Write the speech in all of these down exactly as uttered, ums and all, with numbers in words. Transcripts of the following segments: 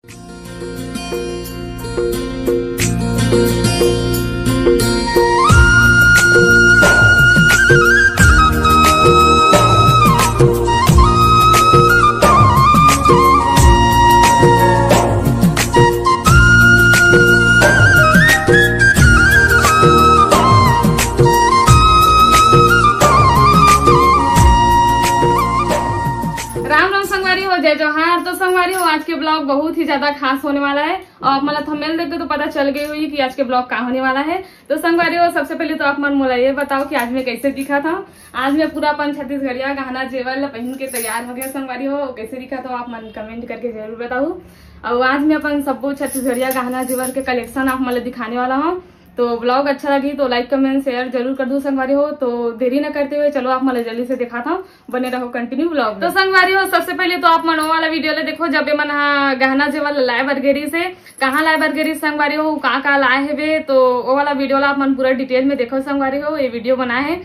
राम राम संगवारी हो, जय जोहार। तो संगवारी हो, आज के ब्लॉग बहुत ही ज्यादा खास होने वाला है और आप मन ला थंबनेल देख के तो पता चल गई हुई कि आज के ब्लॉग का होने वाला है। तो संगवारी हो, सबसे पहले तो आप मन मोला ये बताओ कि आज मैं कैसे दिखत हंव। आज मैं पूरा अपन छत्तीसगढ़िया गहना जेवर ला पहन के तैयार हो गया संगवारी हो। कैसे दिखत हंव आप मन कमेंट करके जरूर बताओ। और आज मैं अपन सब्बो छत्तीसगढ़िया गहना जेवर के कलेक्शन आप मन ला दिखाने वाला हूँ। तो ब्लॉग अच्छा लगी तो लाइक कमेंट शेयर जरूर कर दू संगवारी हो। तो देरी न करते हुए चलो आप मन ला जल्दी से दिखाता हूँ, बने रहो कंटिन्यू ब्लॉग में। तो संगवारी हो, सबसे पहले तो आप मन वो वाला वीडियो ले देखो जब ये मन हा गहना जेवर लाए बर गेरी से, कहाँ लाए बर गेरी संगवारी हो, का का लाए हेबे, तो वो वाला वीडियो ला आप मन पूरा डिटेल में देखो संगवारी हो। ये वीडियो बनाए है,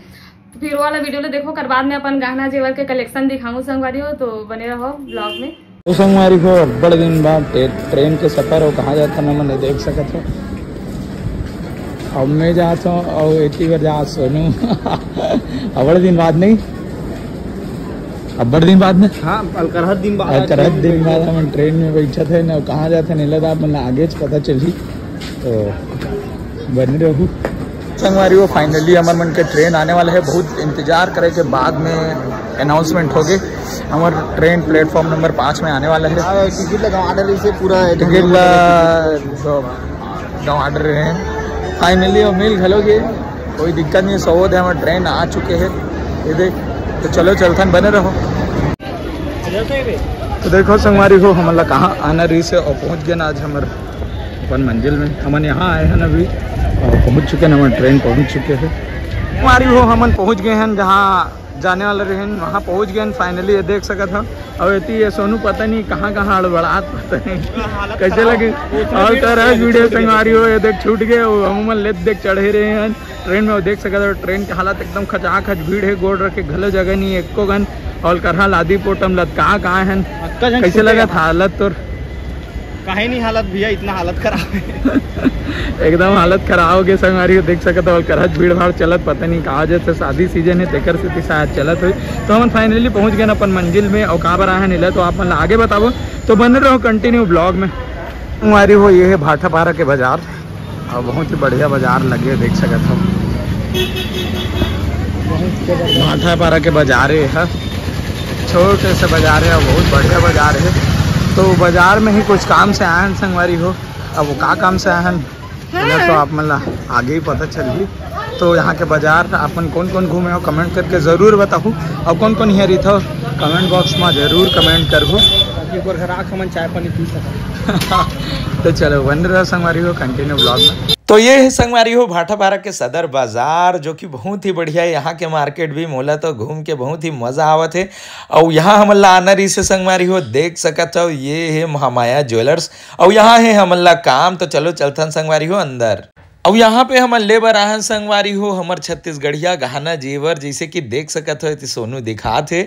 फिर वो वाला वीडियो ले देखो, कर बाद में अपन गहना जेवर के कलेक्शन दिखाऊँ संगवारी हो। तो बने रहो ब्लॉग में। तो संगवारी हो, अब्बड़ दिन बाद ट्रे-, ट्रेन के सफर हो, कहाँ जात हन हमन देख सकत हो। अब मैं जात हूँ और एती बार जात सोनू। अब्बड़ दिन बाद नहीं, अब्बड़ दिन बाद ना। हाँ, अलकरहत दिन बाद। अलकरहत दिन बाद हमन ट्रेन में बैठत है ना, कहाँ जात है नहीं लगा, मतलब आगे च पता चली। तो बने रहू संगवारी हो। फाइनली हमर मन के ट्रेन आने वाला है, बहुत इंतजार करे के बाद में अनाउंसमेंट हो गए। हमर ट्रेन प्लेटफॉर्म नंबर पाँच में आने वाला है। हाँ, टिकट ला गंवा डरे से पूरा टिकट ला गंवा डरे हैं। फाइनली वो मिल घलो गए, कोई दिक्कत नहीं, सवोद है, हमर ट्रेन आ चुके हैं। ये देख, तो चलो चलथन, बने रहो। तो देखो संगवारी हो, हमन ला कहाँ आना रही से और पहुँच गए ना आज हमर अपन मंजिल में। हमन यहाँ आए हैं अभी और पहुँच चुके हैं, हमर ट्रेन पहुँच चुके हैं। संगवारी हो, हमन पहुँच गए हैं जहाँ जाने वाला रहे, वहाँ पहुँच गए हैं फाइनली। ये देख सकत हो, और एती ये सोनू पता नहीं कहाँ कहाँ अड़बड़ात, पता नहीं कैसे लगे। और कर आज वीडियो संगवारी हो, ये देख छूट गए, वो हम मन लेत देख चढ़े रहे हैं। ट्रेन में वो देख सकत हो, ट्रेन के हालत एकदम खचाखच, भीड़ है, गोड़ रखे घलो जगह नहीं है एको गन। और करहा लादी पोटम लत कहाँ कहाँ है, कैसे लगा था हालत तोर? काहे नहीं हालत भैया, इतना हालत खराब है। एकदम हालत खराब हो गया संगवारी हो, देख सकत हो, और करहा भीड़ भाड़ चलत, पता नहीं कहाँ जैसे शादी सीजन है, तेकर से शायद चलत हुई। तो हम फाइनली पहुँच गए ना अपन मंजिल में, और कहाँ पर आए हैं नीला, तो आप मन ला आगे बताबो, तो बने रहो कंटिन्यू ब्लॉग में। संगवारी हो, ये है भाटापारा के बाजार। और बहुत ही बढ़िया बाजार लगे, देख सकत हो। भाटापारा के बाजार ये है, छोटे से बाजार है और बहुत बढ़िया बाजार है। तो बाजार में ही कुछ काम से आए हैं संगवारी हो। अब वो का काम से आए हैं, तो आप मन ला आगे ही पता चलही। तो यहाँ के बाजार अपन कौन कौन घूमे हो, कमेंट करके जरूर बताहू। और कौन कौन यहाँ रही था, कमेंट बॉक्स में जरूर कमेंट करहू। ताकि ओकर घर आके हमन चाय पानी पी सकन। तो चलो, बने रहो संगवारी हो कंटिन्यू ब्लॉग में। तो ये है संगवारी हो भाटापारा के सदर बाजार, जो कि बहुत ही बढ़िया है। यहाँ के मार्केट भी मोला तो घूम के बहुत ही मजा आवत है। और यहाँ हमन ला आना रही से संगवारी हो, देख सकत हो, ये है महामाया ज्वेलर्स। और यहाँ है हमन ला काम, तो चलो चलथन संगवारी हो अंदर। अउ यहाँ पे हमन ले बर आहन संगवारी हो हमर छत्तीसगढ़िया गहना जेवर, जैसे कि देख सकत हो एती सोनू दिखात हे।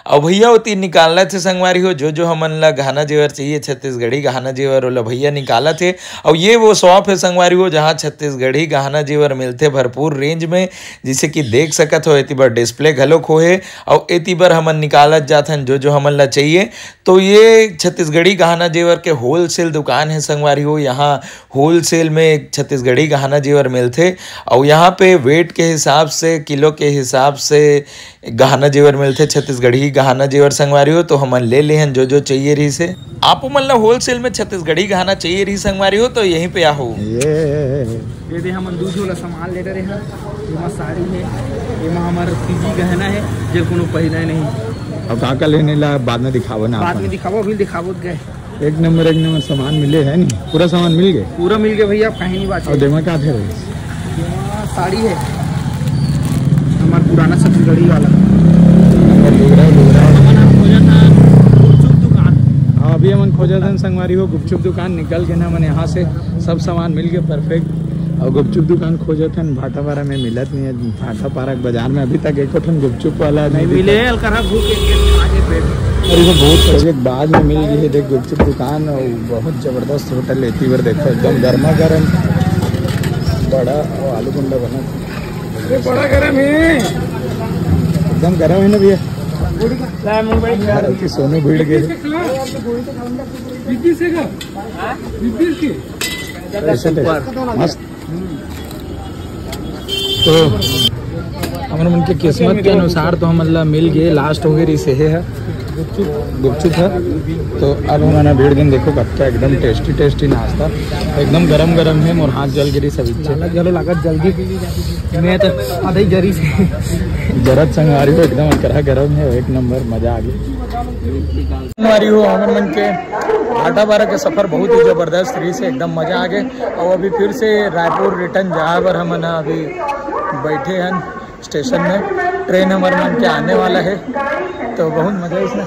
अउ भैया ओती निकालत हे संगवारी हो, जो जो हमन ला गहना जेवर चाहिए छत्तीसगढ़ी गहना जेवर ओला भैया निकालत हे। अउ ये वो शॉप हे संगवारी हो जहाँ छत्तीसगढ़ी गहना जेवर मिलथे भरपूर रेंज में, जैसे कि देख सकत हो एती बर डिस्प्ले घलोक होहे। अउ एती बर हमन निकालत जाथन जो जो हमन ला चाहिए। तो ये छत्तीसगढ़ी गहना जेवर के होलसेल दुकान हे संगवारी हो। यहाँ होलसेल में छत्तीसगढ़ी गहना जेवर मिलथे। अउ यहाँ पे वेट के हिसाब से, किलो के हिसाब से गहना जेवर मिलथे। छत्तीसगढ़ी गहना जेवर संगवारी हो तो हमन ले लेहन जो जो चाहिए रहिस हे। आप मन ला होलसेल में छत्तीसगढ़ी गहना चाहिए रहिस संगवारी हो तो यहीं पे आहू। ये ये दे हमन दू झोला सामान ले डरे हन। एमा साड़ी हे, एमा हमर पीजी गहना हे, जे कोनो पहिरे नहीं। अब का का लेने ला बाद में दिखाबो ना बाद अपन। में दिखाबो, अभी दिखाबो गए। एक नंबर, एक नंबर सामान मिले है नी, पूरा सामान मिल गए। पूरा मिल गए भैया, अब कहीं नहीं बात और है। देमा का थे भाई? देमा साड़ी है, हमार पुराना छत्तीसगढ़ी वाला। नंबर लुगरा, लुगरा। हमन खोजत हन गुपचुप दुकान। हाँ, अभी हमन खोजत हन संगवारी हो गुपचुप दुकान। निकल के ना हमन यहाँ से सब सामान मिल गए परफेक्ट। और गुपचुप दुकान खोजत हन भाटापारा में, मिलत नहीं है। भाटापारा के बाजार में अभी तक एको ठन गुपचुप वाला नहीं नहीं मिले। दिखा। अलकरहा भूख के आज पेट और ये बहुत एक बाद में मिल गई है, देख, गुपचुप दुकान, और बहुत जबरदस्त होटल लेती बार। देखो, एकदम गर्मा गर्म बड़ा और आलू गुंडा बना। ये बड़ा गर्म है। एकदम गर्म है ना भैया? अरे, कि सोनू भिड़ गए। ऐसे टेस्ट। मस्त। तो हमर मन के किस्मत के अनुसार तो हमन ला मिल गए, लास्ट हो गए रहिस हे, गुपचुप है। तो अब हमन भिड़ गेन, देखो कत्ता एकदम टेस्टी टेस्टी नाश्ता, एकदम गरम गरम है। मोर हाथ जल गिरी सब इच्छे। लागत घलो लागत जल्दी, मैं तो आधा ही जरी से। जरत संगवारी हो, एकदम करा गरम है, एक नंबर, मजा आ गया। संगवारी हो, हमर मन के भाटापारा के सफर बहुत ही जबरदस्त रहिस हे, एकदम मजा आ गए। और अभी फिर से रायपुर रिटर्न जाए बर हमन अभी बैठे हन स्टेशन में। ट्रेन हमर मन के आने वाला है, तो बहुत मजा इसमें।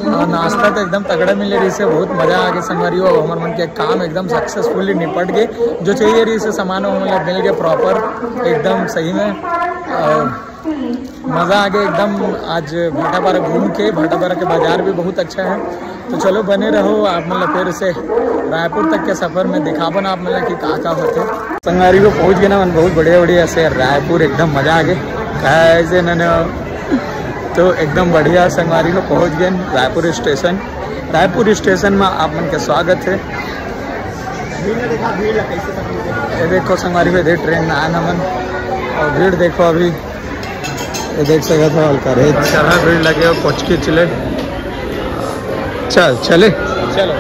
और नाश्ता तो एकदम तगड़ा मिले रहिस हे, बहुत मजा आ गए संगवारी हो। हमर मन के काम एकदम सक्सेसफुली निपट गए, जो चाहिए रहिस हे सामान वो हमन ला मिल गए प्रॉपर एकदम सही में। और मजा आ गया एकदम। आज भाटापारा घूम के, भाटापारा के बाजार भी बहुत अच्छा है। तो चलो बने रहो, आप मन ला फिर से रायपुर तक के सफर में दिखाबन आप मन ला कि का का होथे। संगवारी हो, पहुंच गए ना मन, बहुत बढ़िया बढ़िया से रायपुर, एकदम मजा आ गए। कैसे नने तो एकदम बढ़िया संगवारी हो, पहुंच गए रायपुर स्टेशन। रायपुर स्टेशन में आप मन के स्वागत है। ये देखो संगवारी हो, इधर ट्रेन आए ना मन, और भीड़ देखो अभी। ये देख सकत हो, हल्का रे। चला, भीड़ लगे हो, कोचकी चले। चल, चले। चलो।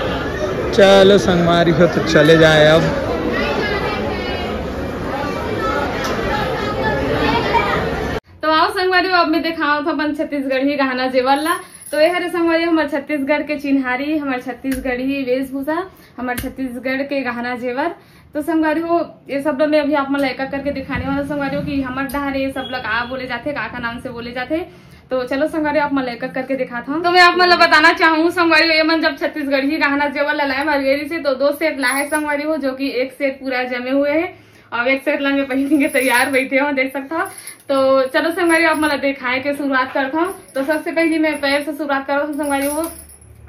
चलो, संगवारी हो, तो चले जाए अब। तो आओ संगवारी हो, अब मैं देखावत हूँ अपन छत्तीसगढ़ी गहना जेवर ला। तो ये हरे संगवारी हो, हमर छत्तीसगढ़ के चिन्हारी, हमर छत्तीसगढ़ी वेशभूषा, हमर छत्तीसगढ़ के गहना जेवर। तो संगवारी हो, ये सब मैं अभी आप मन ला एक एक करके दिखाने वाला संगवारी हो कि हमर डहार ये सब ला का बोले जाथे, का का नाम से बोले जाथे। तो चलो संगवारी हो, आप मन ला एक एक करके दिखात हूँ। तो मैं आप मन ला बताना चाहूँ संगवारी हो, ये मन जब छत्तीसगढ़ी गहना जेवर ला लाए मरगेरी से, तो दो सेट लाए संगवारी हो, जो कि एक सेट पूरा जमे हुए है और एक सेट ला मैं पहन के तैयार बैठे हूँ, देख सकता हूँ। तो चलो संगवारी हो, आप मन ला दिखाए के शुरुआत करता हूँ। तो सबसे पहले मैं पैर से शुरुआत करता हूँ संगवारी हो।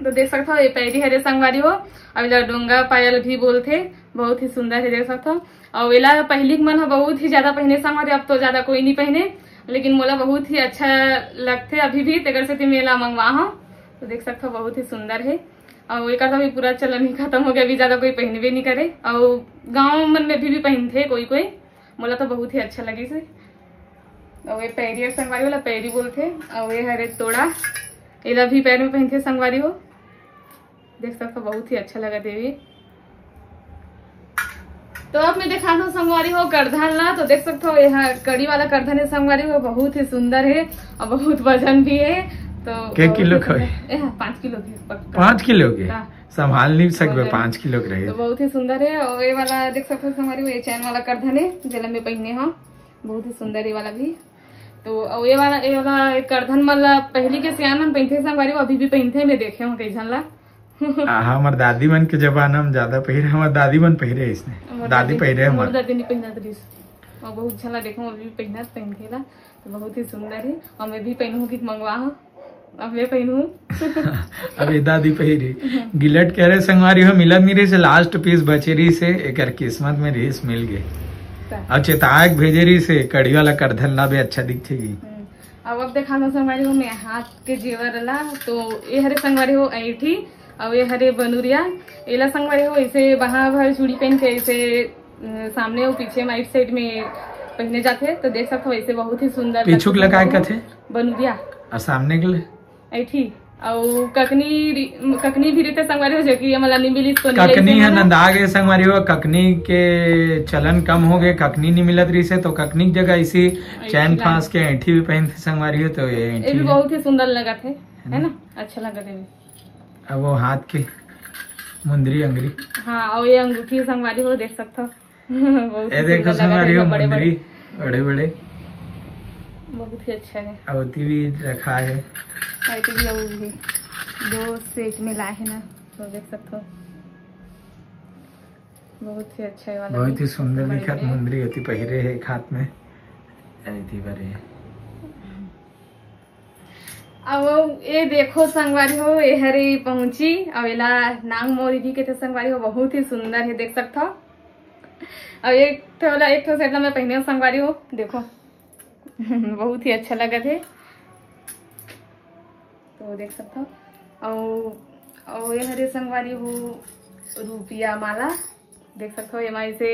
तो देख सकत हो, ये पैरी हरे संगवारी हो, अउ एला डोंगा पायल भी बोलथे। बहुत ही सुंदर है, देख सकत हो। अउ एला पहिली के मन ह बहुत ही ज्यादा पहिने संगवारी, अब तो ज्यादा कोई नहीं पहिने, लेकिन मोला बहुत ही अच्छा लगथे अभी भी, तेकर सेती मैं एला मंगवा हूँ। तो देख सकत हो, बहुत ही सुंदर है। अउ एकर तो अभी पूरा चलन ही खत्म हो गया, अभी ज्यादा कोई पहिनबे नहीं करे। अउ गाँव मन में भी, भी पहिनथे कोई कोई, मोला तो बहुत ही अच्छा लगिस हे। अउ ये पैरी संगवारी वाला पैरी बोलथे, अउ ये हरे तोड़ा, एला भी पैर में पहिनथे संगवारी हो। देख सकत हो, बहुत ही अच्छा लगत हे ये। तो अब मैं दिखात हूँ संगवारी हो करधन ला। तो देख सकत हो, ये ह कड़ी वाला करधन है संगवारी हो, बहुत ही सुंदर है और बहुत वजन भी है। तो के बहुत किलो ही के होय? सुंदर। ए, हाँ, पाँच किलो के पक्का। पाँच किलो के? हाँ। संभाल नहीं सकबे, वजन। पाँच किलो के रहे। तो बहुत ही सुंदर है। और ये वाला देख सकत हो संगवारी हो, ये चैन वाला करधन है, जेला मैं पहिने हूँ, बहुत ही सुंदर ये वाला भी। तो अउ ये वाला, ये वाला करधन मन ला पहिली के सियान मन पहिनथे संगवारी हो, अभी भी पहिनथे, मैं देखे हूँ कई झन ला। आ, हमर दादी मन के जमाना में ज्यादा पहिरे, हमर दादी मन पहिरे इसने। हमर दादी दादी, पहिरे हमर हमर। दादी नहीं पहिनत रहिस। और बहुत झन ला देखो, अभी भी पहिनत पहिनथे ला, तो बहुत ही सुंदर है। और मैं भी पहिनहूँ कि मंगवा हूँ, अब मैं पहिनहूँ। अबे दादी पहिरे। गिलट के हरे संगवारी हो, मिलत नहीं रहिस हे, लास्ट पीस बचे रहिस हे, एकर किस्मत में रहिस, मिल गए। का? और चेताए के भेजे रहिस हे, कड़ी वाला करधन ला भी अच्छा दिखथे गी। हम्म। अब, अब देखा दो संगवारी हो, मैं हाथ के जेवर ला, तो ये हरे संगवारी हो ऐठी, और ये हरे बनुरिया, एला संगवारी हो ऐसे वहाँ भर चूड़ी पहन के ऐसे, अ, सामने और पीछे माइट साइड में पहने जाते, तो देख सकते हो ऐसे बहुत ही सुंदर पीछू के लगथे लगाए संगवारी हो। कथे? बनुरिया। और सामने के ले? ऐठी। अउ ककनी रि-, ककनी भी रहिथे संगवारी हो, जो कि ये मला नहीं मिलिस तो नहीं ककनी लइसे है मला। नंदा गे संगवारी हो, ककनी के चलन कम हो गए, ककनी नहीं मिलत रहिसे, तो ककनी के जगह इसी ऐठी चैन ला। फांस के ऐठी भी पहनथे संगवारी हो, तो ये ये ऐठी भी है। बहुत ही सुंदर लगत है, है है ना? ना? अच्छा लगत है। अब वो हाथ के मुंदरी अंगरी। हाँ, और ये अंगूठी संगवारी हो, देख सकते हो। बहुत ए ही देखो सुंदर लगा संगवारी थे, हो, बड़े बड़े। मुंदरी, बड़े बड़े। बहुत ही अच्छा है। अवती भी रखा है। अवती भी, अवती भी दो सेट में लाए है ना, तो देख सकते हो, बहुत ही अच्छा है वाला बहुत भी। ही सुंदर बड़े दिखत बड़े। मुंदरी होती पहिरे है एक हाथ में। अवती बड़े। अब ये देखो संगवारी हो, ये हरे पहुंची, अब एला नांग मोरी भी कहते संगवारी हो, बहुत ही सुंदर है, देख सकता हो। अब एक ठो ला, एक ठो सेट ला मैं पहने हूँ संगवारी हो, देखो। बहुत ही अच्छा लगत है, तो देख सकता हो। और और ये हरे संगवारी हो, रुपया माला देख सकते हो, एमा ऐसे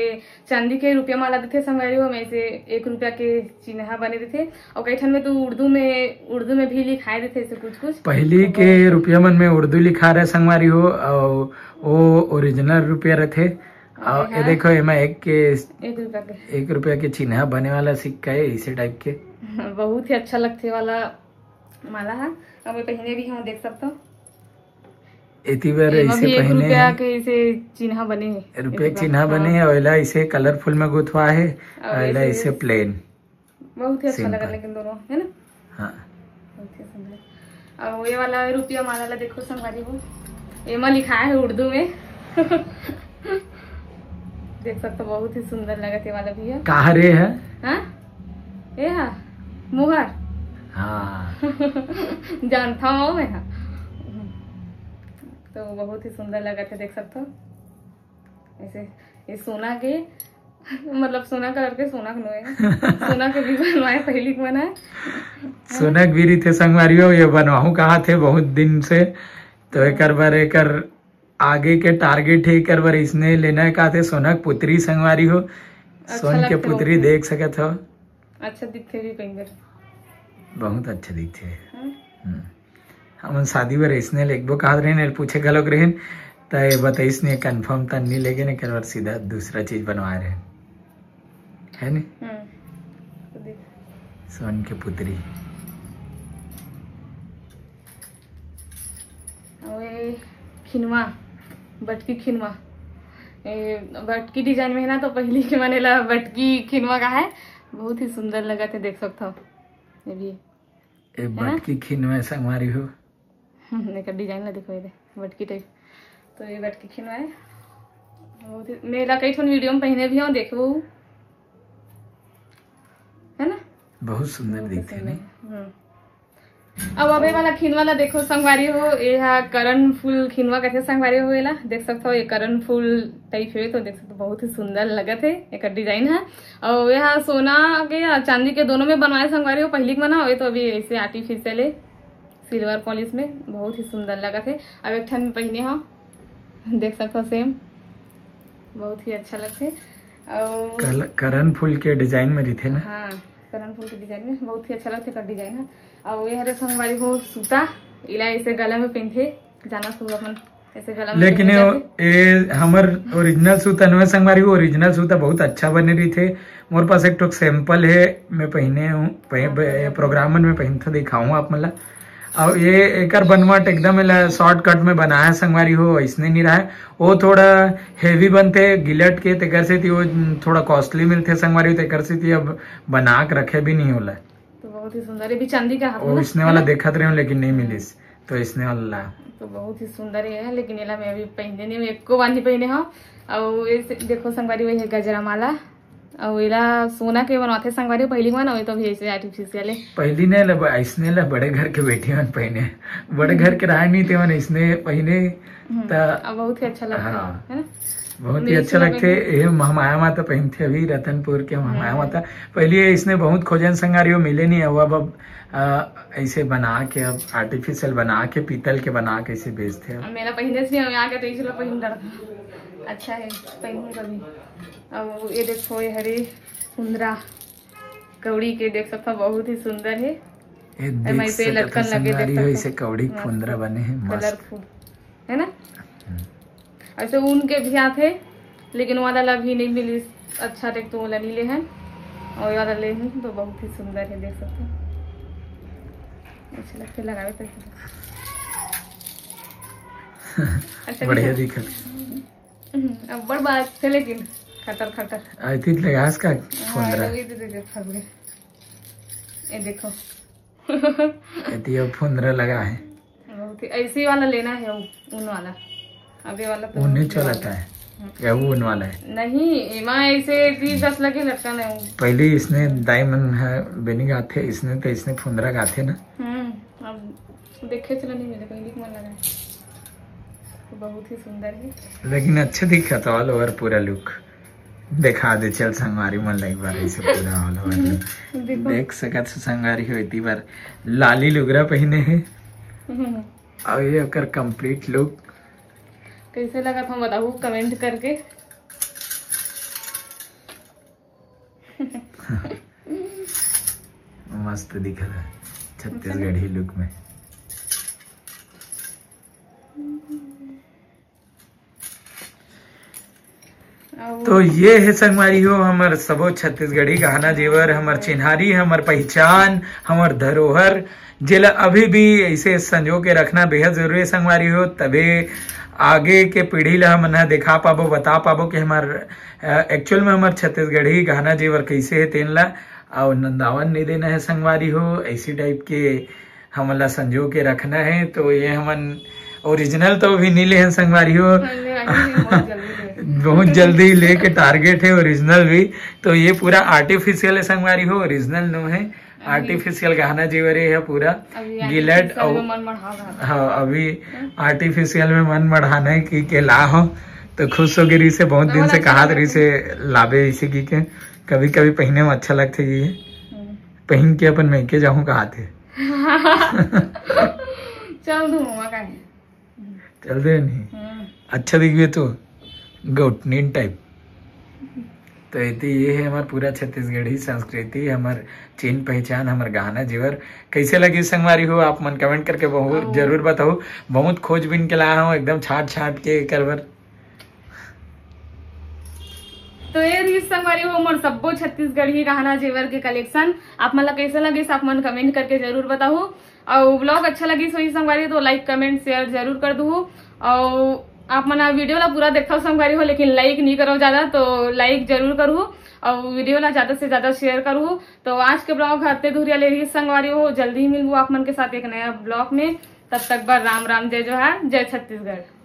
चांदी के रुपया माला देथे संगवारी हो, एमा ऐसे एक रुपया के चिन्हा बने देथे। और कई ठन में तो उर्दू में, उर्दू में भी लिखाए देथे ऐसे कुछ कुछ। पहली के रुपया मन में उर्दू लिखा रहे संगवारी हो, और वो ओरिजिनल रुपया रहथे। और ये हाँ। देखो, एमा एक के एक रुपया के एक रुपया के चिन्हा बने वाला सिक्का है, इसे टाइप के। बहुत ही अच्छा लगथे वाला माला है। अब मैं पहने भी हूँ, देख सकता हो। एती बर एमा ऐसे भी एक पहने रुपया हे। के ऐसे चिन्हा बने हे। रुपया एती के बर, चिन्हा हाँ। बने हे, अउ एला ऐसे कलरफुल में गुथवा हे, अउ अउ एला ऐसे ऐसे प्लेन। बहुत ही अच्छा सिंपल। लगा लेकिन दोनों, है ना? हाँ। बहुत ही सुंदर। और ये वाला रुपया माला ला देखो संगवारी हो, एमा लिखा है उर्दू में। देख सकते हो, बहुत ही सुंदर लगा ये वाला भी है। कहा रे है? हाँ? ये हा? मुहर? हाँ। जानता हूँ मैं, हाँ। तो बहुत ही सुंदर लगा थे, देख सकते हो। ऐसे, ये सोना के, मतलब सोना कलर के, सोना के नोए, सोना के भी बनवाए, पहली के बनाए। सोना के भी रहिथे संगवारी हो, ये बनवाहूँ कहा थे बहुत दिन से, तो एकर बर, एकर आगे के टारगेट हे, एकर बर इसने लेना हे कहा थे, सोना के पुतरी संगवारी हो, अच्छा सोन के लगथे पुतरी वो। देख सकत हो। अच्छा दिखथे भी कहीं बर। बहुत अच्छा दिखथे। हम्म। हम्म। हमन शादी बर अइसने लेगबो कहत रहेन, एल पूछे घलोक रहेन, त ये बताइस ने, कंफर्म त नी लेगे ने, एकर बर सीधा दूसरा चीज बनवाए रहेन, है ने? हम्म। तो देख। सोन के पुतरी। अउ ये खिनवा, बटकी खिनवा, ए, बटकी डिजाइन में है ना, तो पहली के मन एला बटकी खिनवा का है, बहुत ही सुंदर लगत है, देख सकत हो। ये भी ए है ना? बटकी खिनवा संगवारी हो। एकर डिजाइन ला देखो, ये दे, बटकी टाइप। तो ये बटकी खिनवा है। बहुत ही, मैं एला कई ठन वीडियो में पहने भी हूँ, देखो, है ना? बहुत सुंदर बहुत ही दिखथे सुंदर। नहीं? हम्म। अब अबे वाला खिनवा ला देखो संगवारी हो, ये हा करन फूल खिनवा कथे संगवारी हो, एला देख सकत हो, ये करन फूल टाइप है, तो देख सकत हो, बहुत ही सुंदर लगत है एकर डिजाइन हा। और ये हा सोना के या चांदी के दोनों में बनवाए संगवारी हो, पहली के मन हा, ये तो अभी ऐसे आर्टिफिशियल है, सिल्वर पॉलिश में, बहुत ही सुंदर लगत है। अब एक ठन में पहने हो, देख सकत हो, सेम, बहुत ही अच्छा लगथे। और कल-, करन फूल के डिजाइन में रहिथे ना? हाँ, करन फूल के डिजाइन में बहुत ही अच्छा लगथे एकर डिजाइन ह। और ये हरे संगवारी हो सूता, इला ऐसे गला में पहनथे, जाना सूता अपन ऐसे गला में लेकिन पहने ये, जाथे। ये हमर ओरिजिनल सूता नोहे संगवारी हो, ओरिजिनल सूता बहुत अच्छा बने रहिथे। मोर पास एक ठो सैंपल है, मैं पहने हूँ, पह-, हाँ, बे-, हाँ। प्रोग्राम मन में पहनथे, दिखाऊँ आप मन ला। अउ ये एकर बनवट एकदम एला शॉर्टकट में बनाए संगवारी हो, अइसने नी रहय। वो थोड़ा हेवी बनथे गिलट के, तेकर सेती वो थोड़ा कॉस्टली मिलथे संगवारी हो, तेकर सेती अब बना के रखे भी नहीं होला। तो बहुत ही सुंदर, ये भी चांदी का हाथ वो में इसने है वाला ना? देखत रहे हूँ, लेकिन नहीं मिलिस, तो इसने वाला ला। तो बहुत ही सुंदर ये है, लेकिन एला मैं अभी पहने नहीं हूँ, एको बार नहीं पहने हूँ। और ये से-, देखो संगवारी, वही है गजरा माला। अउ एला सोना के बनवाथे संगवारी, पहिली मन, अउ ये तो अभी ऐसे आर्टिफिशियल है। पहिली ने ल-, अइसने ल बड़े घर के बेटी मन पहिने, बड़े घर के राय नहीं ते मन अइसने पहिने, हम्म, त अब बहुत ही अच्छा लगता है, हाँ, है ना? बहुत ही अच्छा लगथे। ये महामाया माता पहिनथे, अभी रतनपुर के महामाया माता। पहले इसने बहुत खोजन संगवारी हो, मिले नहीं, अब, अब, अ, ऐसे बना के, अब आर्टिफिशियल बना के, पीतल के बना के ऐसे बेचथे। अब मेरा पहिने से नहीं, यहाँ के तो इसलिए पहिन डरता। अच्छा है, पहिनूं कभी। अब ये देखो, ये हरे फुंदरा कौड़ी के देख सकता, बहुत ही सुंदर है। ये देख एमा ऐसे सकत लटकन हो लगे, देख संगवारी हो, सकता। ऐसे कौड़ी के मस्त फुंदरा बने हैं, मस्त। कलरफुल, है ना? हम्म। ऐसे ऊन के भी आथे, लेकिन वाला ला भी नहीं मिली अच्छा, देख तो वाला नीले है, और ये वाला ले हूँ तो बहुत ही सुंदर है, देख सकते हो। अच्छा लगते लगावे तो। अच्छा बढ़िया दिखा। दिखत। हम्म, अब बड़ बात है लेकिन खटर खटर। आई थी लगास का हाँ, फुंदरा। ये दे, दे, दे, फंस गए। ये देखो। एती अब फुंदरा लगा है। बहुत ही ऐसी वाला लेना है, वो ऊन वाला। अब ये वाला तो ऊन नहीं चलता है। हम्म। या वो ऊन वाला है? नहीं, एमा ऐसे भी बस लगे लटकन है वो। पहले इसने दाई मन है बेनी गाथे, इसने तो इसने फुंदरा गाथे ना। हम्म, अब देखे चला नहीं मिले, कहीं दिख मन लगा है। तो बहुत ही सुंदर है। लेकिन अच्छे दिखत ऑल ओवर पूरा लुक। दिखा दे चल संगवारी मन ला एक बार ऐसे पूरा ऑल ओवर लुक। देखो। देख सकत हो संगवारी हो, इतनी बार लाली लुगरा पहिने हे। हम्म। और ये ओकर कंप्लीट लुक। कैसे लगत हो बताहू कमेंट करके। मस्त दिखत है छत्तीसगढ़ी लुक में। तो ये है संगवारी हो हमर सबो छत्तीसगढ़ी गहना जेवर, हमर चिन्हारी, हमर पहचान, हमर धरोहर, जेला अभी भी ऐसे संजो के रखना बेहद जरूरी है संगवारी हो। तभे आगे के पीढ़ी ला हमन ह दिखा पाबो, बता पाबो कि हमर एक्चुअल में हमर छत्तीसगढ़ी गहना जेवर कैसे है तेन ला। और नंदावन नहीं देना है संगवारी हो, ऐसी टाइप के हमन ला संजो के रखना है। तो ये हमन ओरिजिनल तो अभी नहीं ले हैं संगवारी हो। बहुत जल्दी लेके टारगेट है ओरिजिनल भी। तो ये पूरा आर्टिफिशियल है संगवारी हो, ओरिजिनल नो है। आर्टिफिशियल गहना जेवर है पूरा। गिलट और हाँ, अभी आर्टिफिशियल में मन बढ़ाना है कि के ला हो। तो खुश हो गई रही से, बहुत दिन से कहा रही से लाबे इसे की के कभी कभी पहने में अच्छा लगते कि पहन के अपन मैं के जाऊँ कहा थे। चल दू मम्मा का है। चल दे नहीं। अच्छा दिखबे तो गोटनीन टाइप। तो इति ये है हमार पूरा छत्तीसगढ़ी संस्कृति, हमार चिन्ह पहचान, हमार गहना जेवर। कैसे लगी संगवारी हो, आप मन कमेंट करके बहुत जरूर बताओ। बहुत खोजबीन के लाया हूँ, एकदम छाट छाट के करबर। तो ये रही संगवारी हो मोर सब्बो छत्तीसगढ़ी गहना जेवर के कलेक्शन। आप मन ला कैसे लगिस, आप मन कमेंट करके जरूर बताहू। और व्लॉग अच्छा लगिस होही संगवारी तो लाइक कमेंट शेयर जरूर कर दू। और आप मन वीडियो ला पूरा देखो संगवारी हो, लेकिन लाइक नहीं करो ज्यादा, तो लाइक जरूर करू और वीडियो ला ज्यादा से ज्यादा शेयर करू। तो आज के व्लॉग हरते धुरिया ले रही संगवारी हो, जल्दी ही मिलबू आप मन के साथ एक नया व्लॉग में। तब तक बर राम राम, जय जोहार, जय छत्तीसगढ़।